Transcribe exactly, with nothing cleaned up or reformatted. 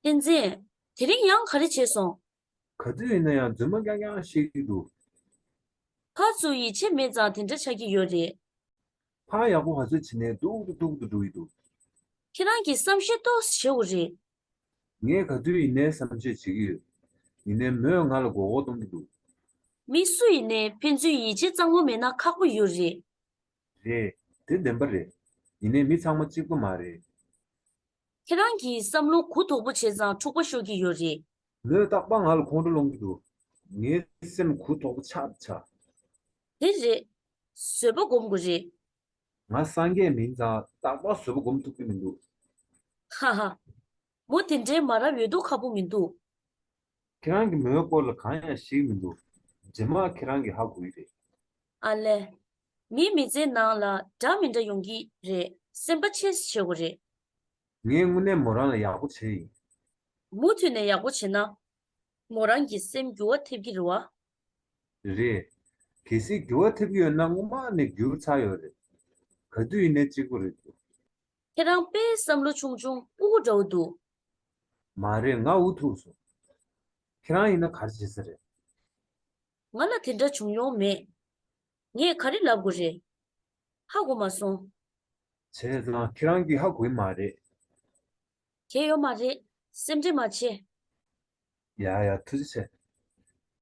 བསྟན་འཛིན། དེ་རིང་ཡང་ག་རེ་བྱས་སོང་། ག་དུས་ཡིན་ན་ཡང་རྫུན་མ་རྐྱང་རྐྱང་བཤད་ཀྱི་འདུག་ཕར་ཚུར་ཡིད་ཆེས་མེད་ཙང་དེ་འདྲ་ཆགས་ཀྱི་ཡོད་རེད། ཕར་ཡག་པོ་ག་ཚོད་བྱས་ནའི་སྡུག་ཏུ་སྡུག་ཏུ་འགྲོ་ཡི་འདུག་ཁྱེད་རང་གིས་བསམ་ཤེས་ཏོག་ཙམ་བྱེད་དགོས་རེད། ངས་ག་དུས་ཡིན་ནའི་བསམ་ཤེས་བྱེད་ཀྱི་ཡོད། ཡིན་ནའི་མོས་ང་ལ་མགོ་སྐོར་གཏོང་གི་འདུག་མི་སུ་ཡིན་ནའི་ཕན་ཚུན་ཡིད་ཆེས་གཙང་མ་མེད་ན་ཁག་པོ་ཡོད་རེད། རེད། དེ་བདེན་པ་རེད། ཡིན་ནའི་མི་ཚང་མ་གཅིག་པ་མ་རེད། ཁྱེད་རང་གིས་བསམ་བློ་གུ་དོག་པོ་བྱས་ཙང་འཁྲུག་པ་ཤོར་གྱི་ཡོད་རེད། མོས་རྟག་པར་ང་ལ་ཁོང་ཁྲོ་སློང་གི་འདུག་ངའི་སེམས་གུ་དོག་པོ་ཆགས་ཆགས། དེ་རེད། བཟོད་པ་སྒོམ་དགོས་རེད། ང་སངས་རྒྱས་མིན་ཙང་རྟག་པར་བཟོད་པ་སྒོམ་ཐུབ་ཀྱི་མི་འདུག་ཧ་ཧ། མོ་དེ་འདྲའི་མ་རབས་ཡོད་མདོག་ཁ་པོ་མི་འདུག་ཁྱེད་རང་གིས་མོའི་སྐོར་ལ་གང་ཡང་ཤེས་ཀྱི་མི་འདུག་རྗེས་མ་ཁྱེད་རང་གིས་ཧ་གོ་གི་རེད། ཨ་ལས། མིའི་མི་ཚེའི་ནང་ལ་འདྲ་མི་འདྲ་ཡོང་གི་རེད། སེམས་པ་ཆེ་བྱེད་དགོས་རེད། ངས་དངོས་གནས་མོ་རང་ལ་ཡག་པོ་བྱས་ཡིན། མུ་མཐུད་ནས་ཡག་པོ་བྱས་ན། མོ་རང་གི་སེམས་འགྱུར་བ་ཐེབས་ཀྱི་རེད་བ། རེད། གལ་སྲིད་འགྱུར་བ་ཐེབས་ཀྱི་ཡོད་ན་སྔོན་མ་ནས་འགྱུར་ཚར་ཡོད་རེད། ག་དུས་ཡིན་ནའི་གཅིག་པ་རེད་འདུག་ཁྱེད་རང་དཔེ་བསམ་བློ་ཆུང་ཆུང་སྤུ་གུ་འདྲ་བོ་འདུག་མ་རེད། ང་འུ་ཐུག་སོང་། ཁྱེད་རང་ཡིན་ན་ག་རེ་བྱེད་ས་རེད། ང་ལ་དེ་འདྲ་བྱུང་མྱོང་མེད། ངས་ག་རེ་ལབ་དགོས་རེད། ཧ་གོ་མ་སོང་། བྱས་ཙང་ཁྱེད་རང་གིས་ཧ་གོ་གི་མ་རེད། གལ་ཡོད་མ་རེད། སེམས་ཁྲལ་མ་བྱེད། ཡ་ཡ། ཐུགས་རྗེ་ཆེ།